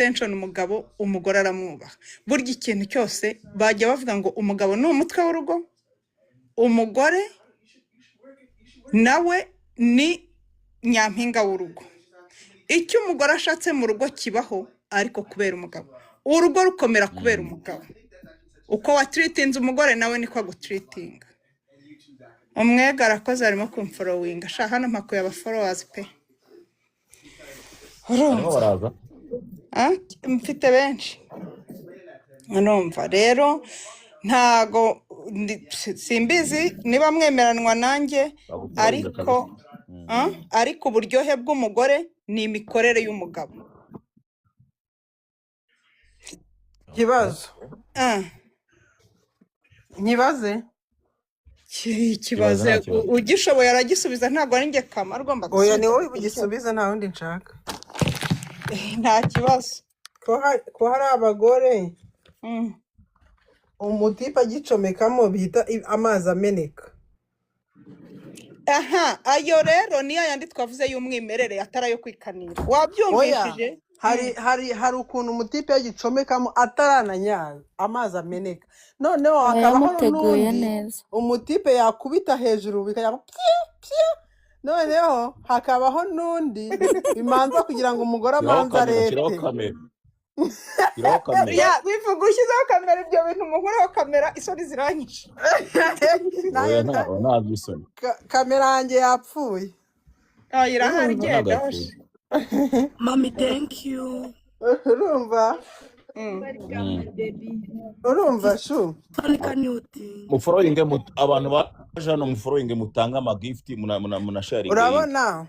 attention umugabo, umugore aramwubaha. Burya ikintu cyose bajya bavuga ngo umugabo ni umutwe w'urugo, umugore nawe ni nyampinga w'urugo. Icyo umugore ashatse mu rugo kibaho, ariko kubera umugabo. Urugo rukomera kubera umugabo. Uko watreatinze umugore, nawe niko agutreatinga. Umwega arakoze, arimo kumfollowinga. Sha, hano mpakuye abafollowers pe. Barimo Urumva? baraza. Ah, mfite benshi. Urumva rero, ntago simbizi niba mwemeranwa nanjye. Bagufollowinga. Ariko Kabisa. ah, ariko uburyohe bw'umugore ni imikorere y'umugabo. Ikibazo. Ah, Nkibaze. Kibaza. Kibaze. Nta kibazo. Ugishoboye aragisubiza, ntabwo ari njye kamara ugomba Oya, ni gusubiza. wowe ugisubiza, nta wundi nshaka. Nta kibazo. Ko hari abagore umutipe agicomekamo bita amazi ameneka? Aha, ayo rero niyo yandi twavuze y'umwimerere, atari ayo kwikanira. Oya. Wabyumvishije? Hari ukuntu umutipe yagicomekamo atarananyaza, amazi ameneka, noneho hakabaho Yamuteguye n'undi neza. umutipe yakubita hejuru bikajya pye pye, noneho hakabaho n'undi bimanza kugira ngo umugore Shyiraho amanze kamera, shyiraho arete. kamera, shyiraho kamera. Ya, bivuga ushyizeho kamera, ibyo bintu munkuraho kamera, isoni ziranyishe. Nayo. Oya, nta nta isoni. Kamera yanjye yapfuye. Ah, irahari. Urumva? Ntabwo Genda. yapfuye. Mommy, thank you. Urumva? Mm. Urumva shu? Tonika Newton. Mufollowinge abantu baje hano, mufollowinge, mutange amagift, munasharinge link. Urabona?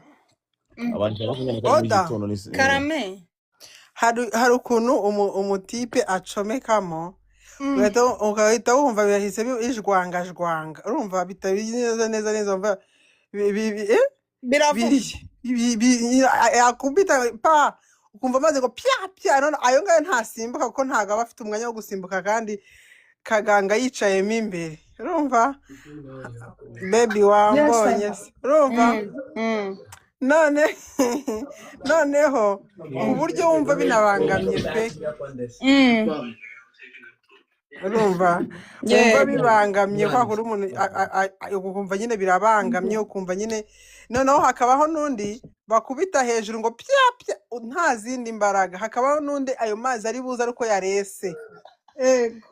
Abantu 24 muri Oda. gitondo ni Karame. Hari ukuntu umutipe acomekamo, ugahita wumva birahise bijwangajwanga. Urumva bitari neza neza neza, wumva Biravuga. Biri yakubita pa, ukumva amaze ngo pya pya. None ayo ngayo ntasimbuka, kuko ntabwo aba afite umwanya wo gusimbuka, kandi kaganga yicayemo imbere. Urumva, baby, wambonye se? Urumva? None noneho ku buryo wumva binabangamye pe. Urumva, wumva bibangamye kwa kuri umuntu ukumva nyine birabangamye, ukumva nyine noneho hakabaho n'undi bakubita hejuru ngo pya pya, nta zindi mbaraga. Hakabaho n'undi ayo mazi ari buze ariko yarese. Yego.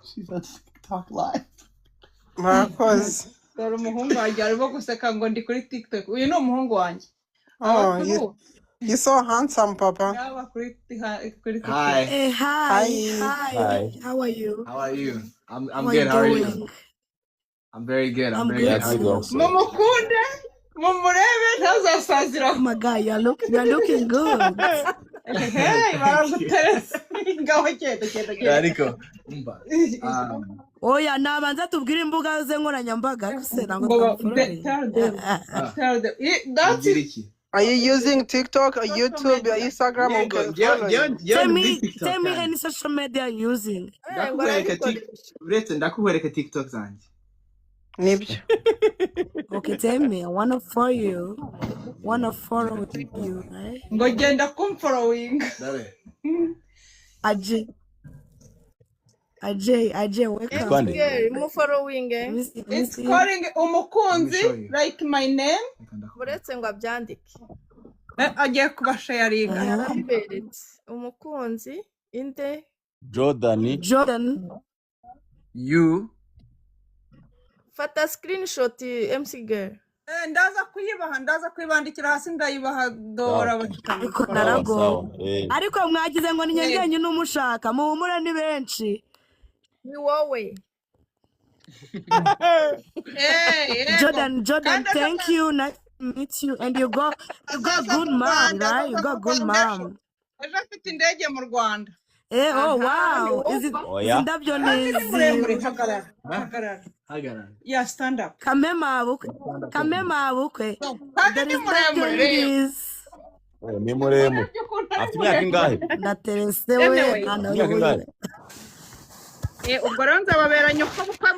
Murakoze. Dore umuhungu wanjye arimo guseka ngo ndi kuri TikTok. Uyu ni umuhungu wanjye. Oh, you, Abakuru. You so handsome, papa. Yaba kuri TikTok. Hi. Hey, hi, Hi. hi. Hi. How are you? How are you? I'm How are you good. How are you? doing? I'm very good. I'm I'm very good good. That's How are good you? also. Mumukunde, mumurebe, ntazasaziraho. Oh my God, you're looking good. Hey, baraguterese. Ngaho genda, genda, genda. Ariko, umva. Oya, nabanza tubwire imbuga ze nkoranyambaga, ariko se ntabwo Ngo twamufollowinga. Tell them. Ah, Tell them. That's Mubwire iki? Are you using TikTok or social YouTube or media. Instagram? We Yego, can njyewe follow njyewe you. njyewe Tell ndi me, muri TikTok tell me yanjye. any social media you're using. Eh, ngo Ndakwereka Tik arabikoresha. Uretse ndakwereka TikTok zanjye. Nibyo. Okay, tell me. I wanna follow you. Wanna follow you, right? Ngo genda kumfollowinga. Dabe. Ajay, Ajay, Ajay, Yitwa welcome. nde? Girl, mufollowing. Let me see, let me It's see. calling Let me umukunzi show you. like my name. Reka ndakwereka. Uretse ngo abyandike. Agiye kubasharinga. Arabiberetse. Umukunzi inde? Jordan. Jordan. You Fata screenshot, MC Girl. Ndaza kuyibaha, ndaza kuyibandikira hasi, ndayibaha dora. Sawa. Ariko Sawa. naragowe. Sawa. Ariko mwagize ngo ni njye njyenyine umushaka, muhumure, ni benshi. Ni wowe. Yego. Jordan, Jordan, Kandi ejo thank you. Nice to meet you. And you got azaza good mu mom, Rwanda, right? You azaza got mu good Rwanda ejo. mom. Ejo afite indege mu Rwanda. Eh, oh Aha, ni wow. wowe. Izi Oya. ndabyo ni Kandi ni muremure. iziwe. Hagarara. Ha? Hagarara. Hagarara. Yeah, stand up. Kamema bukwe. Stand up. Kamema bukwe. Kandi Dore ni izi ndabyo muremure, reba. ni izi. Ni muremure. Urebye ukuntu ari Afite imyaka muremure. ingahe? Ndaterese we, Anyway. mwana Afite imyaka we. ingahe? Ubwo rero nzababera nyoko bukwe,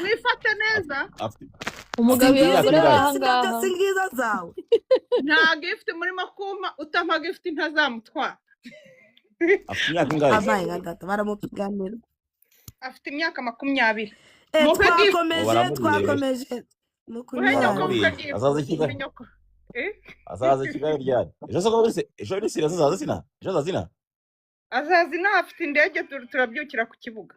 mwifate neza. Afite Umugabo imyaka abagore ingahe? b'aha Izi ndabyo ngaha. si ngizo zawe. Nta gift murimo kumpa, utampa gift ntazamutwara. Afite imyaka ingahe? Abaye nka data baramupiganira. Afite imyaka 20. Eh, Muhe gift. Ubu twakomeje baramuriye. Twakomeje Muhe nyoko, muhe makumyabiri. gift. Azaza i Muhe Kigali. nyoko. Eh? Azaza i Kigali ryari? Ejo se ko bise ejo ni sira azaza sina ejo azaza sina. Azaza inaha afite indege, turabyukira ku kibuga.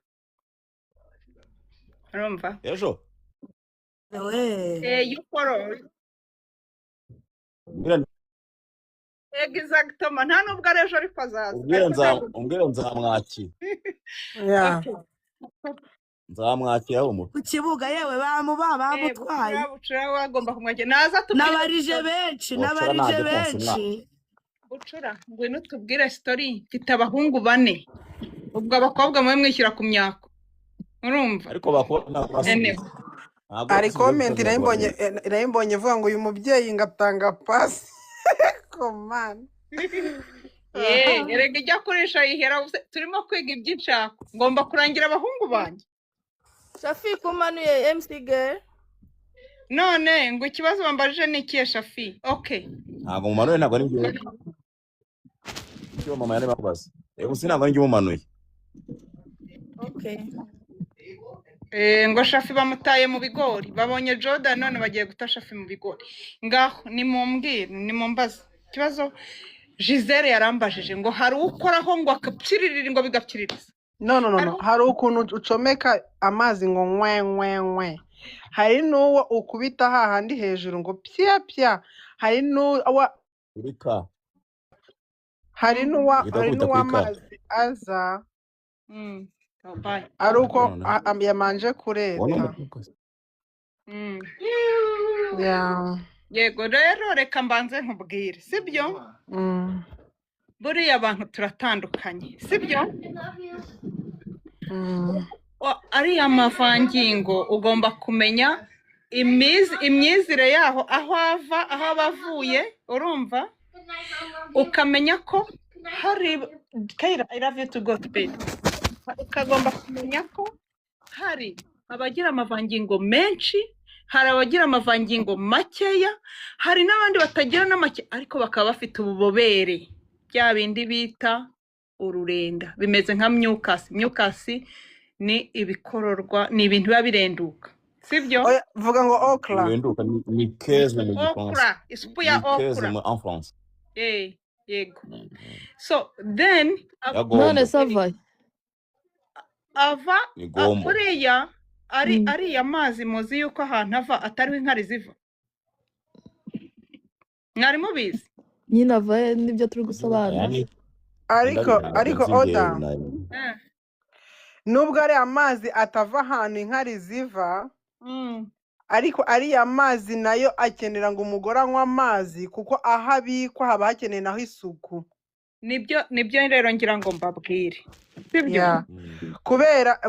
Urumva? Ejo. We. Eh, you follow. Umbwira. Exactement. Nta nubwo ari ejo ariko azaza. Umbwira. Ariko Nza ntabwo. umbwira nzamwakira. Yeah. Okay. Nzamwakira humura. Ku kibuga yewe bamuba Eh, bamutwaye. Bucura, Bucura wagomba kumwakira. Naza tubwire Nabarije story. benshi, Bucura nabarije najye konsa umwana. benshi. Bucura, ngwino tubwire story. Mfite abahungu bane. Ubwo abakobwa mube mwishyira ku myako. Urumva? Ariko bakuba ntabwo Ene. basubiza. Ntabwo Hari basubiza. comment Gusa nayo mbonye ntabwo. nayo mbonye ivuga ngo uyu mubyeyi ngo atanga pasi komana. Ye, erega ijya kurisha yihera turimo kwiga iby'inshako. Ngomba kurangira abahungu banjye. Shafi kumanuye MC girl. None ngo ikibazo bambajije ni ikihe, Shafi? Okay. Ntabwo mumanuye, ntabwo ari njyewe. Icyo mama yari bakubaza. Yego si ntabwo ari njye umumanuye. Okay. Eh, ngo Shafi bamutaye mu bigori. Babonye Jordan none bagiye guta Shafi mu bigori. Ngaho nimumbwire, nimumbaze. Ikibazo Gisele yarambajije ngo hari ukoraho ngo akapyiririra ngo bigapyiririza. No, no, no, Hari no, hari ukuntu ucomeka amazi ngo nkwe nkwe nkwe, hari n'uwo ukubita hahandi hejuru ngo pya pya, hari n'uwa Kuri ka. hari n'uwa Uhita hari ukubita kuri ka. n'uw'amazi aza Oh, bye. ari uko Noneho. yamanje Uwo ni kureta. umukobwa. Yeah. Yego rero reka mbanze nkubwire, sibyo? Buriya abantu turatandukanye, sibyo? Ariya mavangingo ugomba kumenya imyizire yaho, aho ava, aho aba avuye, urumva? Ukamenya ko hari Kayira, I love you to go to bed. Ukagomba kumenya ko hari abagira amavangingo menshi, hari abagira amavangingo makeya, hari n'abandi batagira n'amake ariko bakaba bafite ububobere, bya bindi bita ururenda, bimeze nka mucus. Mucus ni ibikororwa, ni ibintu biba birenduka, sibyo? Oya, vuga ngo okra. Birenduka ni keze mu gifaransa. Okra, isupu ya Ni keze okra. mu en France. Eh, yego. So then Ya None gombo. se avahe? Ava Ni gombo. kuriya ari ariya mazi, muzi yuko ahantu ava atariho inkari ziva? Mwari mubizi? Nyine avahe nibyo turi gusobanura. Yani Ariko ndabizi ariko nzi njyewe oda nayo. Eh. Nubwo ari amazi atava ahantu inkari ziva, ariko ariya mazi nayo akenera ngo umugore anywe amazi kuko aho abikwa haba hakeneye naho isuku. Nibyo rero ngira ngo mbabwire, sibyo? Yeah.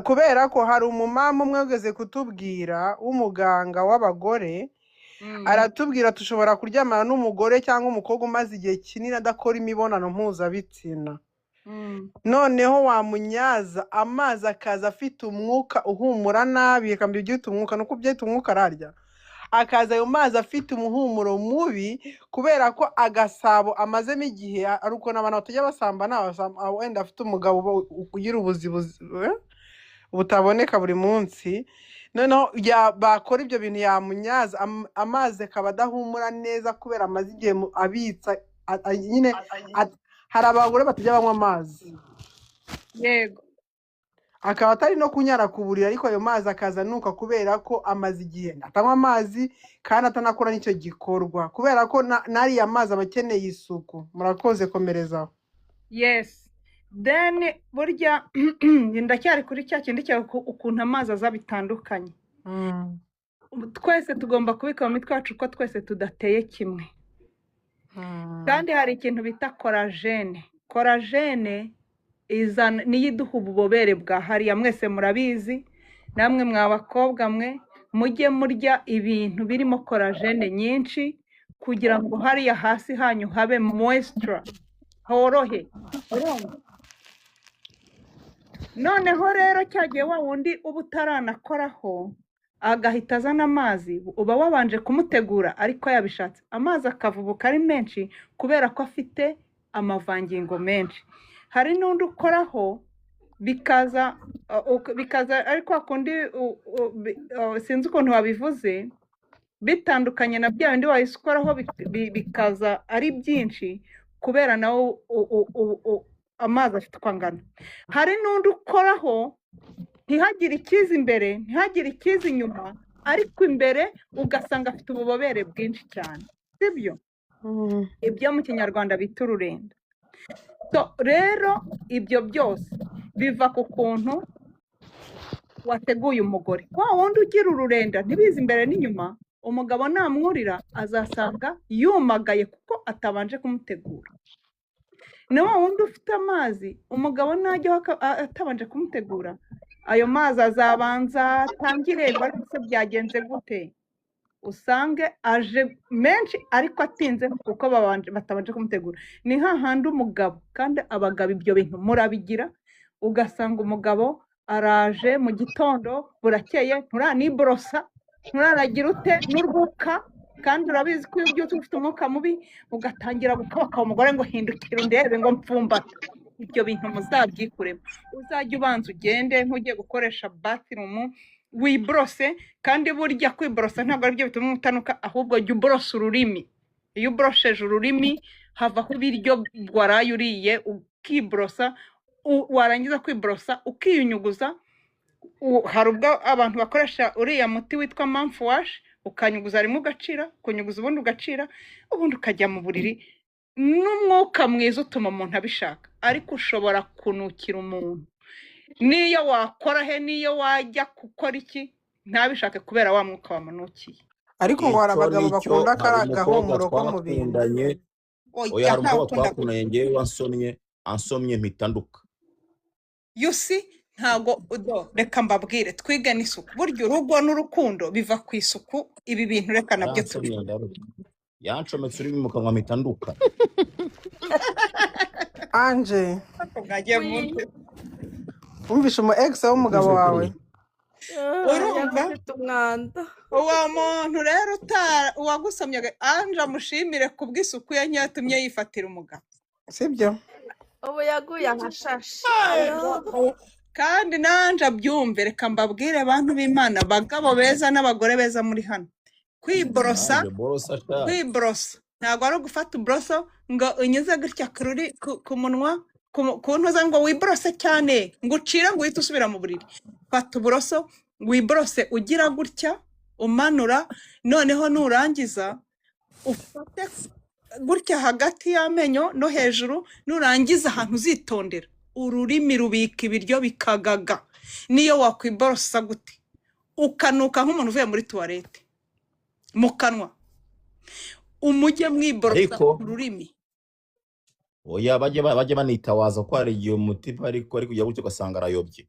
Kubera ko hari umumama umwe wigeze kutubwira w'umuganga w'abagore, aratubwira tushobora kuryamana n'umugore cyangwa umukobwa umaze igihe kinini adakora imibonano mpuzabitsina, noneho wamunyaza amazi akaza afite umwuka uhumura nabi, reka mbyite umwuka nuko ubyita umwuka ararya, akaza ayo mazi afite umuhumuro mubi kubera ko agasabo amazemo igihe, ari ukuntu abantu batajya basambana, wenda afite umugabo ugira ubuzibuzi butaboneka buri munsi, noneho bakora ibyo bintu yamunyaza amazi akaba adahumura neza kubera amaze igihe abitsa nyine hari abagore batajya banywa amazi. Yego. Akaba atari no kunyara ku buriri, ariko ayo mazi akaza anuka kubera ko amaze igihe atanywa amazi kandi atanakora n'icyo gikorwa, kubera ko n'ariya mazi aba akeneye isuku. Murakoze, komerezaho. Yes, then burya ndacyari kuri cya kindi cyawe ukuntu amazi aza bitandukanye. Ubu twese tugomba kubika mu mitwe yacu ko twese tudateye kimwe. Kandi hari ikintu bita collagène. Collagène izana niyo iduha ububobere bwa hariya, mwese murabizi, namwe mwa bakobwa mwe mujye murya ibintu birimo collagène nyinshi kugira ngo hariya hasi hanyu habe moisture, horohe. Urumva? Noneho rero cyagiye wa wundi uba utaranakoraho agahita azana amazi, uba wabanje kumutegura ariko yabishatse, amazi akavubuka ari menshi kubera ko afite amavangingo menshi. Hari n'undi ukoraho bikaza bikaza ari kwa kundi sinzi ukuntu wabivuze, bitandukanye na bya bindi wahise ukoraho bikaza ari byinshi, kubera nawe amazi afite uko angana. Hari n'undi ukoraho ntihagire ikiza imbere, ntihagire ikiza inyuma, ariko imbere ugasanga afite ububobere bwinshi cyane, sibyo? Ibyo mu Kinyarwanda bita ururenda. So rero ibyo byose biva ku kuntu wateguye umugore. Wa wundi ugira ururenda ntibize imbere n'inyuma, umugabo namwurira azasanga yumagaye kuko atabanje kumutegura. Na wa wundi ufite amazi, umugabo najyaho atabanje kumutegura, ayo mazi azabanza atangire ngo ariko se byagenze gute, usange aje menshi ariko atinze kuko batabanje kumutegura. Ni hahandi umugabo, kandi abagabo ibyo bintu murabigira, ugasanga umugabo araje mu gitondo burakeye, nturaniborosa, nturanagira ute n'urwuka, kandi urabizi ko iyo ubyutse ufite umwuka mubi ugatangira gukabakaba umugore ngo hindukira undebe ngo mpfumbata. Ibyo bintu muzabyikuremo. Uzajya ubanza ugende nk'ugiye gukoresha bathroom wiborose, kandi burya kwiborosa ntabwo aribyo bituma utanuka, ahubwo jya uborosa ururimi. Iyo uborosheje ururimi havaho ibiryo waraye uriye, ukiborosa, warangiza kwiborosa ukiyunyuguza. Hari ubwo abantu bakoresha uriya muti witwa mouthwash, ukanyuguza rimwe ugacira, ukunyuguza ubundi ugacira, ubundi ukajya mu buriri. N'umwuka mwiza utuma umuntu abishaka, ariko ushobora kunukira umuntu niyo wakora he, niyo wajya gukora iki, ntabishake kubera wa mwuka wamunukiye. Ariko ngo hari Icyo abagabo nicyo, bakunda hari kariya umukobwa gahumuro ko mu bintu. twakundanye, oya, Oya, hari ntawe umukobwa ukunda twakundanye, ngewe wansomye, ansomye mpita nduka. You see, ntago udo, reka mbabwire, twige n'isuku. Burya urugo n'urukundo biva ku isuku. Ibi bintu reka nabyo Yansomye tubi ndaruka, yancometse ururimi mu kanwa mpita nduka. Anje, mwagiye Oui. munsi. wumvishe umu ex w'umugabo Wumvise wawe? kuri Urumva Yari afite umwanda. Uwo muntu rero uwagusomye, Anje amushimire kubw'isuku ye ntiyatumye yifatira umugabo. Sibyo? Ubu yaguye ahashashe. Kandi nanje abyumve, reka mbabwire bantu b'Imana, bagabo beza n'abagore beza muri hano, kwiborosa, Anje borosa sha. Kwiborosa ntabwo ari ugufata uboroso ngo unyuze gutya ku munwa, ku ntuza, ngo wiborose cyane ngo ucire ngo uhite usubira mu buriri. Fata uburoso wiborose ugira gutya umanura, noneho nurangiza ufate gutya hagati y'amenyo no hejuru, nurangiza ahantu uzitondera ururimi rubika ibiryo bikagaga. Niyo wakwiborosa gute ukanuka nk'umuntu uvuye muri tuwarete mu kanwa, umujye mwiborosa Ariko ururimi. Oya, bajye banitawaza ko hari igihe umutipe ariko ari kujya gutyo ugasanga arayobye.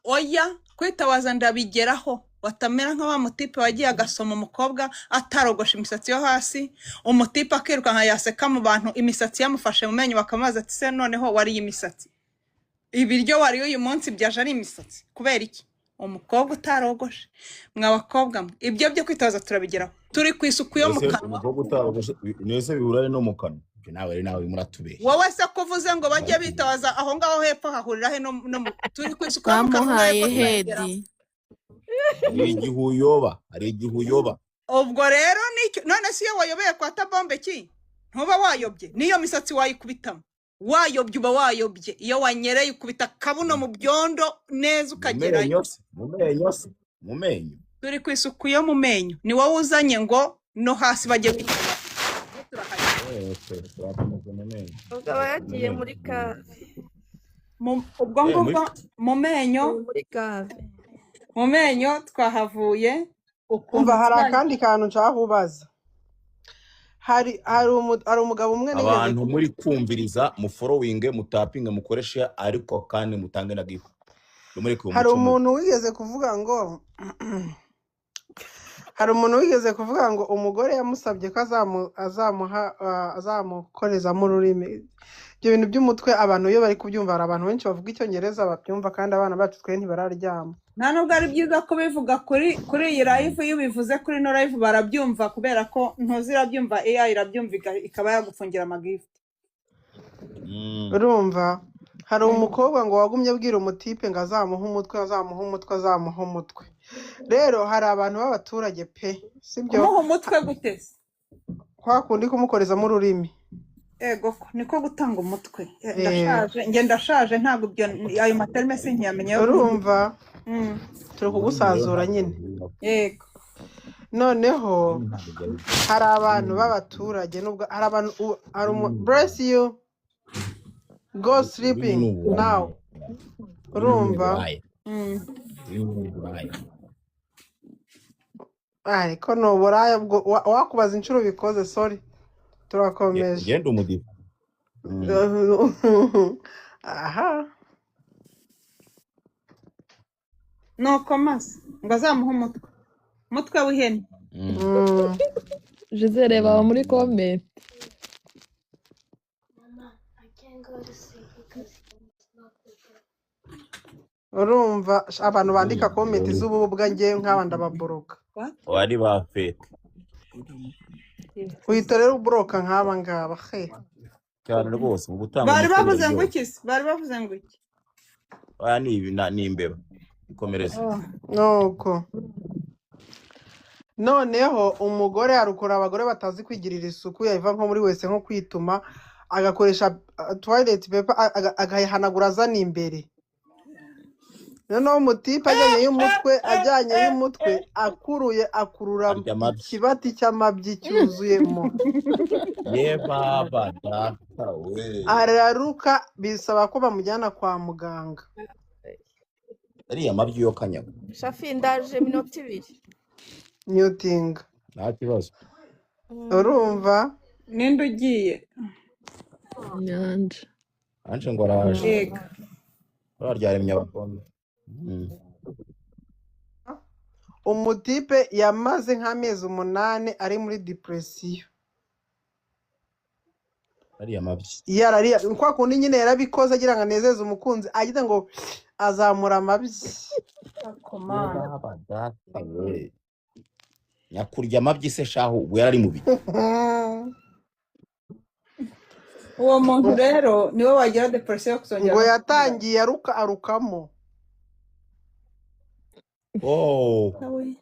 Oya, kwitawaza ndabigeraho, batamera nka wa mutipe wagiye agasoma umukobwa atarogosha imisatsi yo hasi, umutipe akirukanka yaseka mu bantu imisatsi yamufashe mu menyo, bakamubaza ati se noneho wariye imisatsi, ibiryo wariye uyu munsi byaje ari imisatsi kubera iki? Umukobwa utarogoshe. Mwa bakobwa mwe, ibyo byo kwitawaza turabigeraho, turi ku isuku yo mu Ese kanwa. Umukobwa utarogoshe nese bihura no mu kanwa? Ibyo nawe rero, nawe muratubeshya. Wowe se ko uvuze ngo bajye bitawaza, aho ngaho hepfo hahurira he no turi ku isuku yo mu kanwa no Bamuhaye hepfo turabigeraho. hedi. Hari igihe uyoba, hari igihe uyoba. Ubwo rero nicyo, none se iyo wayobeye kwa tabombe ki ntuba wayobye? N'iyo misatsi wayikubitamo wayobye, uba wayobye. Iyo wanyereye ukubita akabuno mu byondo neza Mu ukagerayo. menyo se? Mu menyo se? Mu menyo. Turi ku isuku yo mu menyo, ni wowe uzanye ngo no hasi bajye bitawaza, turahagera. Turakomeza mu menyo. Ubwo aba Mu yagiye menyo. muri cave. Ubwo Muri ngubwo mu menyo, Muri cave. mu menyo twahavuye ukuntu Umva, hari tuzajya akandi kantu nshaka kubaza. Hari umugabo umwe nigeze Abantu muri kumviriza, muforowinge, mutapinge, mukoreshe, ariko kandi mutange na gifu mureke uwo Hari muco mubi. umuntu wigeze kuvuga ngo hari umuntu wigeze kuvuga ngo umugore yamusabye ko azamuha azamukorezamo ururimi. Ibyo bintu by'umutwe, abantu iyo bari kubyumva, hari abantu benshi bavuga Icyongereza babyumva, kandi abana bacu twe ntibararyama. Nta nubwo ari byiza kubivuga kuri iyi live. Iyo ubivuze kuri ino live barabyumva, kubera ko ntuzi irabyumva, AI irabyumva ikaba yagufungira amagift. Urumva Hari umukobwa ngo wagumye abwira umutipe ngo azamuhe umutwe, azamuhe umutwe, azamuhe umutwe. Rero hari abantu b'abaturage pe, sibyo? Kumuha umutwe gute se? Kwa kundi kumukorezamo ururimi. Ego ko niko gutanga umutwe. Eh, Ndashaje, njye ndashaje, ntabwo ibyo ayo materme sinkiyamenya yo kuvuga. Urumva turi Ururimi rero kugusazura ntabwo nyine. bibaho. Yego. Noneho Ururimi ntabwo byari hari abantu ururimi. b'abaturage, nubwo hari abantu hari umu bless you, go Ururimi sleeping ni uburaya. now. Ururimi ni Urumva uburaya. Ururimi ni uburaya. Ariko ni uburaya bwo wakubaza inshuro ubikoze. Sorry, turakomeje. Genda umudive. Aha. Nuko maze ngo azamuhe umutwe, umutwe w'ihene. Gisele baba muri comment. Urumva abantu bandika comment z'ububwa, njye nk'aba ndababoroka. What? Wari ba feke. Uhita rero uboroka nk'aba ngaba he. Cyane rwose mu gutanga Bari umutwe bavuze ngo biraryoha. iki se? Bari bavuze ngo iki? Aya ni ibi ni imbeba. Ikomereze. Oh. Nuko noneho umugore arukura abagore batazi kwigirira isuku, yava nko muri wese nko kwituma agakoresha toilet paper, agayihanagura azana imbere. Noneho umutipe ajyanyeyo umutwe akuruye akurura Arya amabyi. ikibati cy'amabyi cyuzuyemo. Ye baba data we. Araruka, bisaba ko bamujyana kwa muganga. Ariya mabyi yo kanyaga. Shafi, ndaje iminota 2. Mutinga. Nta kibazo. Urumva. Ninde ugiye? Nyanja. Anje ngo araje. Yego. Uraryaremye abakobwa. Umutipe yamaze nk'amezi 8 ari muri depression. Ariya mabyi. Yarariya kwa kundi nyine yarabikoze agira ngo anezeze umukunzi, agira ngo azamura amabyi. Ye Komanda. baba data we. Nyakurya amabyi se shahu ubwo yarari mu biki? Uwo muntu rero niwe wagira depression yo kuzongera Ngo no gukundana. yatangiye aruka arukamo. Oh. Nawe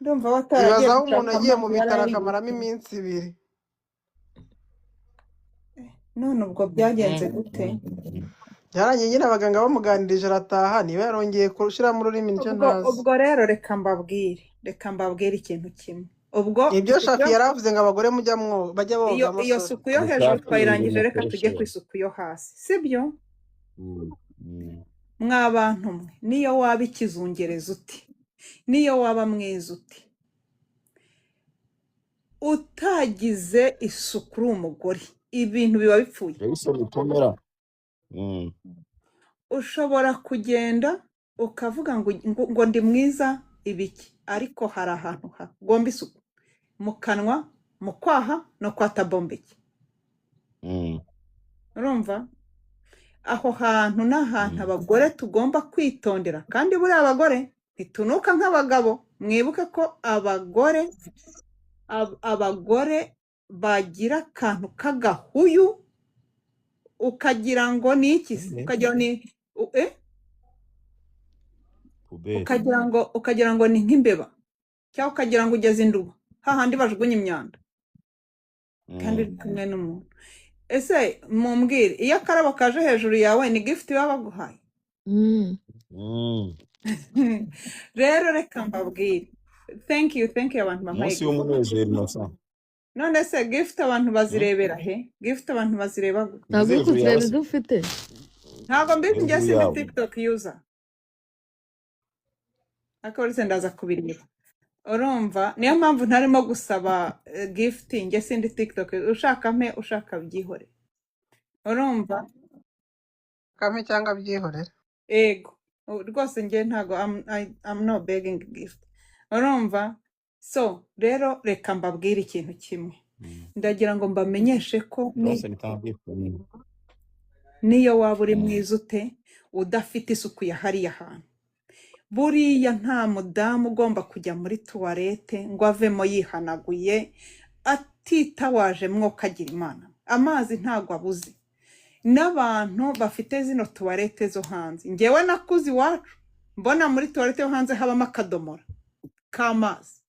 ndumva bataragiye Ibaza aho umuntu gushaka agiye mu amazi bitaro yarariye. akamaramo iminsi 2. None ubwo byagenze gute? Byarangiye nyine abaganga bamuganirije arataha, niba yarongeye gushyiramo ururimi nicyo Ubwo ntazi. ubwo rero reka mbabwire ikintu kimwe. Ubwo Ibyo isuku Shafi yo yari avuze ngo abagore mujya bajya iyo bogamo. iyo Sorry. suku yo hejuru Mushake twayirangije, reka tujye ku mukoreshe. isuku yo hasi, sibyo? Mwa bantu mwe, niyo waba ikizungereza uti, niyo waba mwiza uti, utagize isuku uri umugore, ibintu biba bipfuye. Jason komera. Ushobora kugenda ukavuga ngo ndi mwiza ibiki, ariko hari ahantu hagomba isuku, mu kanwa, mu kwaha no kwa tabombeki. Urumva aho hantu ni ahantu abagore tugomba kwitondera, kandi buriya abagore ntitunuka nk'abagabo. Mwibuke ko abagore bagira akantu k'agahuyu, ukagira ngo ni iki se? Ukagira ngo ni eh? Puberi. Ukagira ngo ni nk'imbeba, cyangwa ukagira ngo ugeze induba hahandi bajugunya imyanda, kandi uri kumwe n'umuntu. Ese mumbwire, iyo akarabo kaje hejuru yawe ni gift baba baguhaye? Rero reka mbabwire, thank you, thank you abantu bampaye Umunsi gift. w'umunezero Innocent. None se gift abantu bazirebera he? Gift abantu bazireba gute? Ntabwo Izi uri hejuru kuzireba yawe se. izo ufite. Ntabwo mbizi, njye Hejuru sindi yawe. TikTok user, ariko uretse ndaza kubireba. Urumva niyo mpamvu ntarimo gusaba gift, njye sindi TikTok, ushaka mpe, ushaka byihore. Urumva? Kame cyangwa byihorera. Ego. Rwose njye ntago I'm not begging gift. Urumva? So rero reka mbabwire ikintu kimwe. Ndagira ngo mbamenyeshe ko Rwose nitanga gift. niyo waba uri mwiza ute, udafite isuku ya hariya hantu, buriya nta mudamu ugomba kujya muri tuwarete ngo avemo yihanaguye atitawaje mwokagira Imana. Amazi ntago abuze. N'abantu bafite zino toilette zo hanze, ngewe nakuze iwacu mbona muri toilette yo hanze habamo akadomora k'amazi,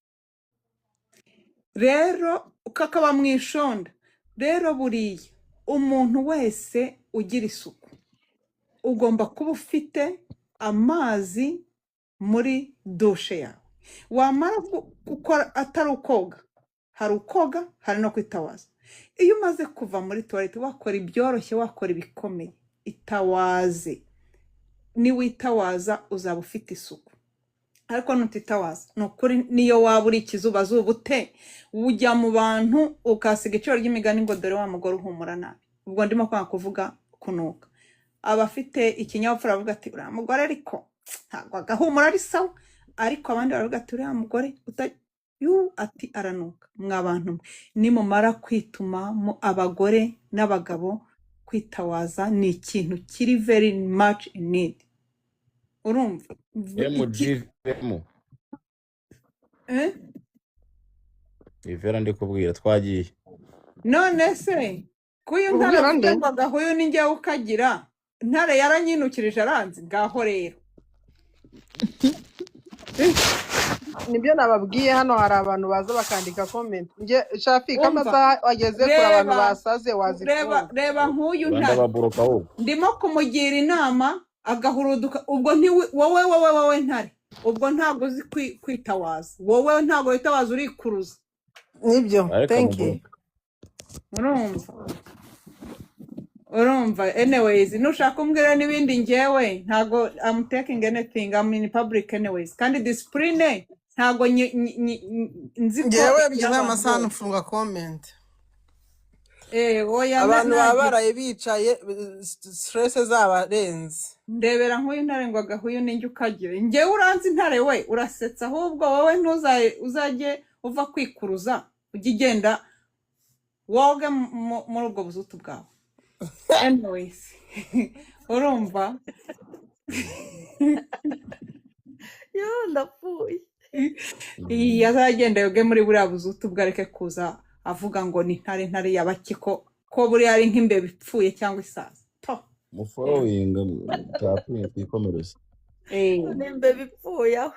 rero kakaba mu ishonda. Rero buriya umuntu wese ugira isuku ugomba kuba ufite amazi muri douche yawe. Wamara gukora, atari ukoga, hari ukoga, hari no kwitawaza. Iyo umaze kuva muri toilette, wakora ibyoroshye, wakora ibikomeye, itawaze. Niwitawaza uzaba ufite isuku, ariko nutitawaza, ni ukuri niyo waba uri ikizubazuba ute, ujya mu bantu ukasiga iciro ry'imigani ngo "Dore wa mugore uhumura nabi." Ubwo ndimo kwanga kuvuga kunuka. Abafite ikinyabupfura bavuga ati "Uriya mugore ariko ntabwo agahumura ari sawa," ariko abandi baravuga ati "Uriya mugore uta yu," ati "aranuka." Mwa bantu mwe, nimumara kwituma mu abagore n'abagabo, kwitawaza ni ikintu kiri very much in need, urumva? Iki MGVM. Eh? Ivera, ndi kubwira twagiye. None se kuyu ntare Ubwira avuze nde? ngo agahuyu ni njyewe ukagira ntare yaranyinukirije aranzi, ngaho rero. Nibyo nababwiye, hano hari abantu baza bakandika comment. Nge Shafi, ko Umva, amasaha ageze kure, abantu reba, basaze reba, wazifunga. Reba nk'uyu Rwanda ntare baburuka ahubwo. Ndimo kumugira inama agahuruduka. Ubwo ntiwi wowe, wowe, wowe ntare, ubwo ntabwo uzi kwitawaza. Wowe ntabwo witawaza, urikuruza. Nibyo. Ariko Thank you. muburuka. Urumva, anyways, nushaka umbwira n'ibindi, ngewe ntago I'm taking anything. I'm in public anyways, kandi discipline ntago nzi ko Ngewe igira bigeze abantu amasaha bose. Mfunga comment. Eh, oya, Abantu baba nanjye baraye bicaye, stress zabarenze. Ndebera nk'uyu ntare ngo agahuyu ninjye ukagira. Ngewe uranzi ntare we, urasetsa ahubwo. Wowe ntuzaye uzajye uva kwikuruza, ujye ugenda woge muri ubwo buzutu bwawe. Anyways, urumva? Yo, ndapfuye. Iyi azagenda yoge muri buriya buzutu bwe, areke kuza avuga ngo ni ntare. Ntare yabaki ko buriya ari nk'imbeba ipfuye cyangwa isazi to? Mufollowinga, tapinge, twikomereze. Eh. N'imbeba ipfuye aho.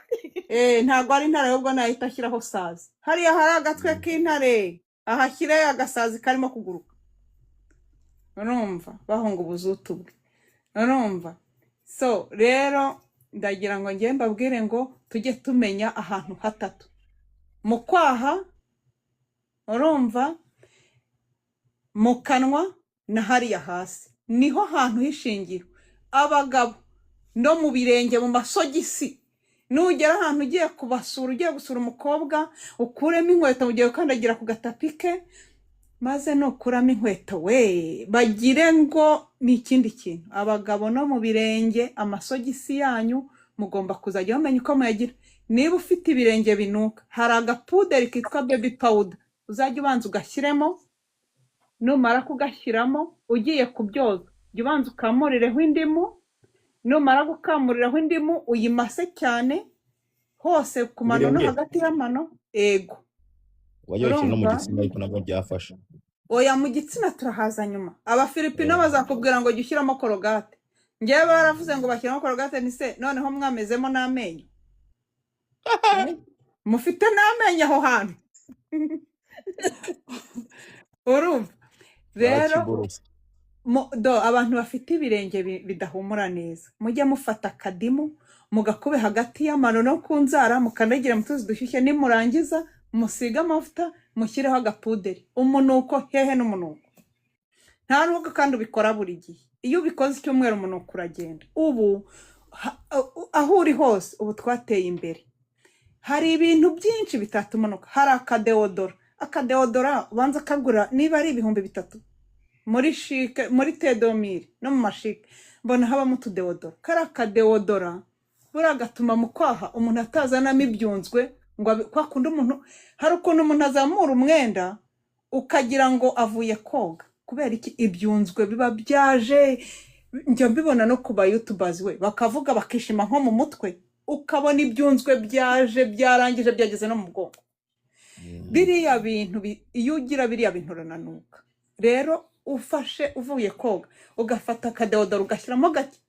Eh, ntabwo ari intare, ahubwo nahita ashyiraho sazi. Hariya hari agatwe k'intare, ahashyire agasazi karimo kuguruka. Urumva bahunga ubuzutu bwe, urumva? So rero ndagira ngo njye mbabwire ngo tujye tumenya ahantu hatatu: mu kwaha, urumva, mu kanwa na hariya hasi, niho hantu h'ishingiro. Abagabo no mu birenge, mu masogisi. Nugera ahantu ugiye kubasura, ugiye gusura umukobwa, ukuremo inkweto mu gihe ukandagira ku gatapi ke, maze nukuramo inkweto we bagire ngo ni ikindi kintu. Abagabo no mu birenge, amasogisi yanyu mugomba kuzajya mumenya uko muyagira. Niba ufite ibirenge binuka, hari agapuderi kitwa baby powder, uzajya ubanza ugashyiremo. Numara kugashyiramo ugiye kubyoza, jya ubanza ukamurireho indimu. Numara gukamuriraho indimu, uyimase cyane hose ku mano no Ibirenge? hagati y'amano, ego. Wajya wishyira no mu Urumva? gitsina, ariko nabwo byafasha. Oya, mu gitsina turahaza nyuma. Abafilipino Eh, bazakubwira ngo jya ushyiramo Colgate. Ngewe baravuze ngo bashyiramo Colgate, ni se noneho mwamezemo n'amenyo? Eh? Mufite n'amenyo aho hantu, urumva rero? Barakiborose. Do abantu bafite ibirenge bidahumura neza, mujye mufata akadimu mugakube hagati y'amano no ku nzara, mukandagire mu tuzi dushyushye. Nimurangiza musige amavuta, mushyireho agapuderi. Umunuko hehe n'umunuko, nta nubwo kandi ubikora buri gihe. Iyo ubikoze icyumweru, umunuko uragenda. Ubu aho uri hose, ubu twateye imbere, hari ibintu byinshi bitatumanuka. Hari akadeodora, akadeodora ubanza kagura niba ari 3000 muri CHIC, muri tedomire no mu ma CHIC mbona habamo utudeodora. Kariya kadeodora buriya gatuma mu kwaha umuntu atazanamo ibyunzwe ngo kwa kundi umuntu, hari ukuntu umuntu azamura umwenda ukagira ngo avuye koga. Kubera iki? Ibyunzwe biba byaje. Njya mbibona no ku ba youtubers we, bakavuga bakishima nko mu mutwe, ukabona ibyunzwe byaje, byarangije, byageze no mu bwonko. Biriya bintu iyo ugira biriya bintu urananuka rero. Ufashe uvuye koga, ugafata akadeodoro ugashyiramo gake,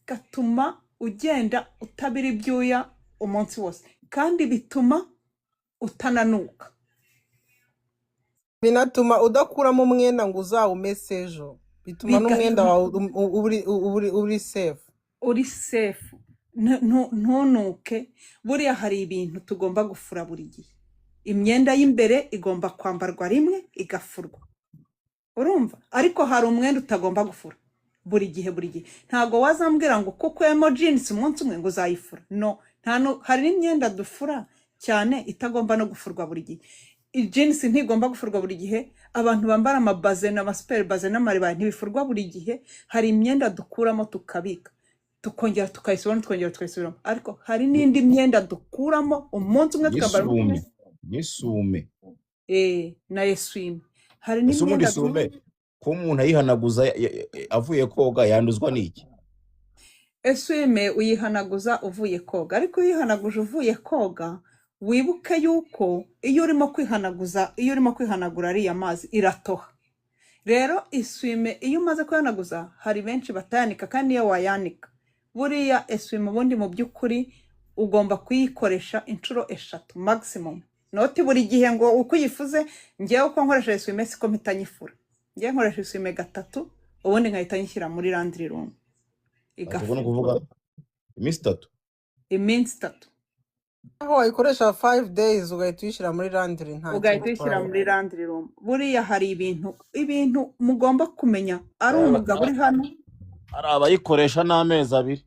gatuma ugenda utabira ibyuya umunsi wose, kandi bituma utananuka. Binatuma udakuramo umwenda ngo uzawumese ejo, bituma n'umwenda Bigatuma wawe uri safe. Uri safe, ntunuke. Buriya hari ibintu tugomba gufura buri gihe. Imyenda y'imbere igomba kwambarwa rimwe igafurwa, urumva? Ariko hari umwenda utagomba gufura buri gihe, buri gihe. Ntabwo wazambwira ngo kuko ukuyemo jeans umunsi umwe ngo uzayifura. No, nta hari n'imyenda dufura cyane itagomba no gufurwa buri gihe. Jeans ntigomba gufurwa buri gihe. Abantu bambara amabaze n'amasuperi baze n'amaribaya ntibifurwa buri gihe. Hari imyenda dukuramo tukabika, tukongera tukayisubiramo, tukongera tukayisubiramo, ariko hari n'indi myenda dukuramo umunsi umwe, tukambara umunsi umwe. N'isume, n'isume. Na essuie-main. Hari Ese ubundi n'imyenda isume ko umuntu ayihanaguza avuye koga, yanduzwa n'iki? Essuie-main uyihanaguza uvuye koga, ariko iyo uyihanaguje uvuye koga, wibuke yuko iyo urimo kwihanaguza, iyo urimo kwihanagura ariya mazi, iratoha. Rero essuie-main iyo umaze kuyihanaguza, hari benshi batayanika, kandi iyo wayanika, buriya essuie-main ubundi mu by'ukuri ugomba kuyikoresha inshuro 3 maximum, not buri gihe ngo uko uyifuze. Ngewe uko nkoresha essuie-main siko mpita nyifura. Ngewe nkoresha essuie-main gatatu, ubundi nkahita nyishyira muri laundry room. Ati ubwo ni Igafurwa. ukuvuga iminsi 3. Iminsi 3. Aho wayikoresha 5 days ugahita uyishyira muri laundry, nta Ugahita kintu uyishyira utwaye. Muri laundry room. Buriya hari ibintu mugomba kumenya, ari umugabo uri hano. Hari abayikoresha n'amezi 2.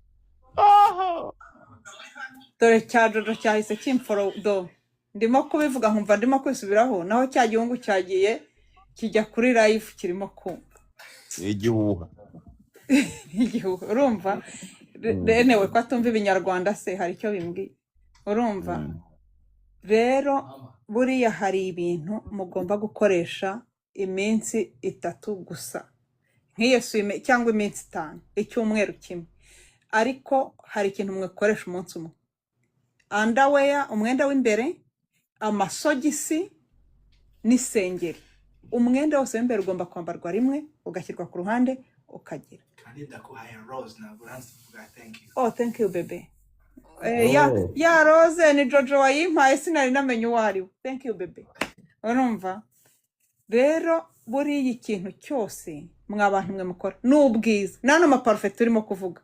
Dore cya Jojo cyahise kimforo do. Ndimo kubivuga nkumva ndimo kwisubiraho, naho cya gihungu cyagiye kijya kuri live kirimo kumva. Igihuha. Igihuha, urumva? Renewe ko atumva ibinyarwanda se hari icyo bimbwiye, urumva? Rero buriya hari ibintu mugomba gukoresha iminsi 3 gusa, nk'iyo essuie-main, cyangwa iminsi 5, icyumweru kimwe. Ariko hari ikintu mwakoresha umunsi umwe: underwear, umwenda w'imbere, amasogisi n'isengeri. Umwenda wose w'imbere ugomba kwambarwa rimwe, ugashyirwa ku ruhande, ukagira Kandi ndakuhaye rose, ntabwo uransivuga thank you. Oh, thank you, baby. Ya Oh. ya rose ni Jojo wayimpaye, sinari namenye uwo ari we. Thank you, baby. Urumva rero, buriya ikintu cyose mwa bantu mwe mukora ni ubwiza. N'ano maparufe turimo kuvuga,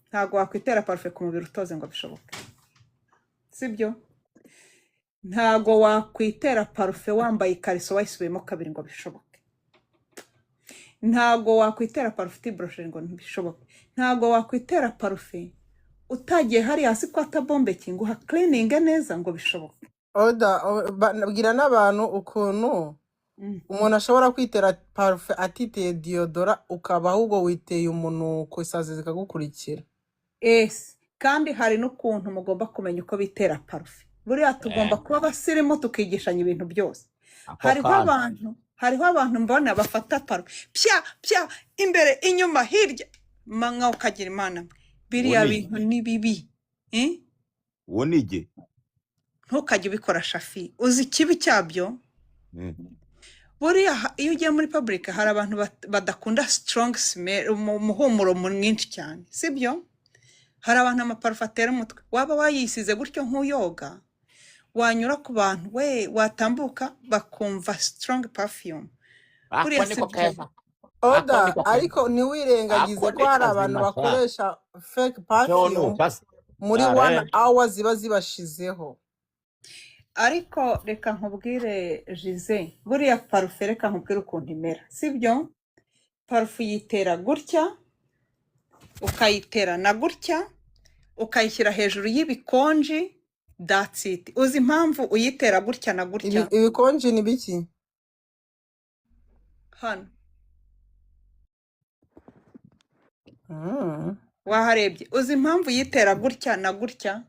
ntabwo wakwitera parufe ku mubiri utoze ngo bishoboke, sibyo? Ntabwo wakwitera parufe wambaye ikariso wayisubiyemo kabiri ngo bishoboke. Ntabwo wakwitera parufe utiborosheje ngo ntibishoboke. Ntabwo wakwitera parufe utagiye hariya hasi kwa tabombeki ngo uhakirininge neza ngo bishoboke. Oda, bwira n'abantu ukuntu umuntu ashobora kwitera parufe atiteye deodorant, ukaba ahubwo witeye umunuko, isazi zikagukurikira. Ese kandi hari n'ukuntu mugomba kumenya uko bitera parufe. Buriya tugomba kuba abasirimu, tukigishanya ibintu byose. Ako Hariho kantu. abantu, hariho abantu mbona bafata parufe pya pya, imbere, inyuma, hirya, manywa, ukagira imana mwe. Uwo Biriya ni bintu ni bibi, eh? Uwo ni jye. Ntukajye ubikora, Shafi. Uzi ikibi cyabyo? Buriya iyo ugiye muri public, hari abantu badakunda strong smell, umuhumuro mwinshi cyane, sibyo? Hari abantu amaparufe atera umutwe. Waba wayisize gutyo nk'uyoga, wanyura ku bantu, we watambuka bakumva strong perfume. Ako Buriya si niko byo. keza, ako Oda, niko keza. ariko ntiwirengagize Ako ko ni hari abantu kazima sha. bakoresha fake Cyo perfume nuka se muri one are hour ziba zibashizeho. Ariko reka nkubwire, Jize, buriya parufe, reka nkubwire ukuntu imera, sibyo? Parufe uyitera gutya, ukayitera na gutya, ukayishyira hejuru y'ibikonji, that's it. Uzi impamvu uyitera gutya na gutya? Ibikonji ni biki? Hano. Waharebye? Uzi impamvu uyitera gutya na gutya?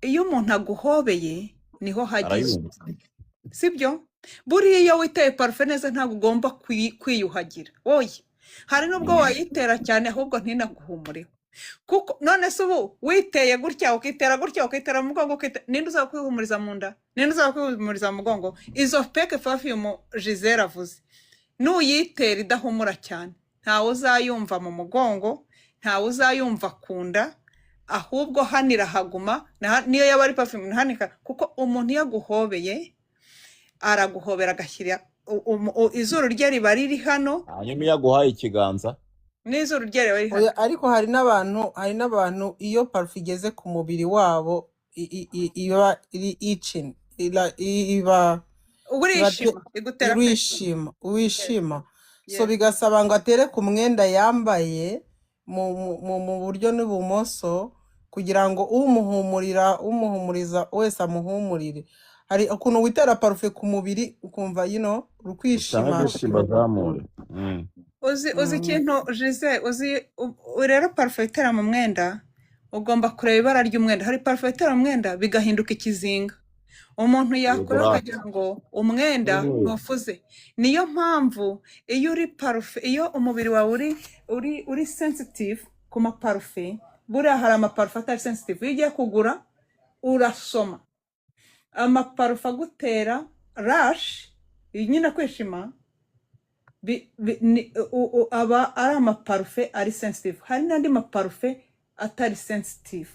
Iyo umuntu aguhobeye niho hajya Arayumva. Sibyo? Buriya iyo witeye parufe neza, ntabwo ugomba kwiyuhagira. Oya, hari n'ubwo wayitera cyane ahubwo ntinaguhumureho. Kuko none se ubu witeye gutya, ukitera gutya, ukitera mu mugongo, ninde uzaba kwihumuriza mu nda? Ninde uzaba kwihumuriza mu mugongo? Izo fake perfume Gisele avuze. Nuyitera idahumura cyane, ntawe uzayumva mu mugongo, ntawe uzayumva ku nda, ahubwo hano irahaguma. Niyo yaba ari perfume ntanika, kuko umuntu iyo aguhobeye, araguhobera agashyira izuru rye riba riri hano. Hanyuma iyo aguhaye ikiganza? N'izuru rye riba riri hano. Oya, ariko hari n'abantu iyo parufe igeze ku mubiri wabo iba iri itching, iba Urishima, igutera kwishima. Wishima, wishima, so bigasaba ngo atere ku mwenda yambaye mu buryo n'ibumoso kugira ngo umuhumurira, umuhumuriza wese amuhumurire. Hari ukuntu witera parufe ku mubiri ukumva Usanga ukwishima. Ibyishimo azamure. Uzi ikintu Jize, uzi rero parufe witera mu mwenda, ugomba kureba ibara ry'umwenda. Hari parufe witera mu mwenda bigahinduka ikizinga, umuntu yakora Yego. akagira ngo umwenda ntufuze. Niyo mpamvu iyo uri parufe, iyo umubiri wawe uri sensitive ku maparufe, buriya hari amaparufe atari sensitive. Iyo ugiye kugura urasoma amaparufe agutera rash nyine kwishima, aba ari amaparufe ari sensitive. Hari n'andi maparufe atari sensitive.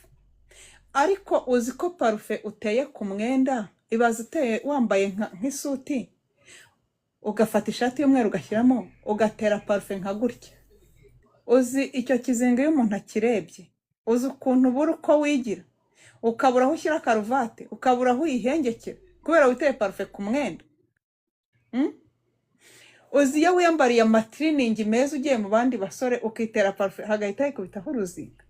Ariko uzi ko parufe uteye ku mwenda, ibaze uteye wambaye nk'isuti, ugafata ishati y'umweru ugashyiramo, ugatera parufe nka gutya, uzi icyo kizinga iyo umuntu akirebye, uzi ukuntu ubura uko wigira, ukabura aho ushyira karuvati, ukabura aho uyihengekera kubera witeye parufe ku mwenda? Uzi iyo wiyambariye amatiriningi meza ugiye mu bandi basore, ukitera parufe hagahita hikubitaho uruzinga?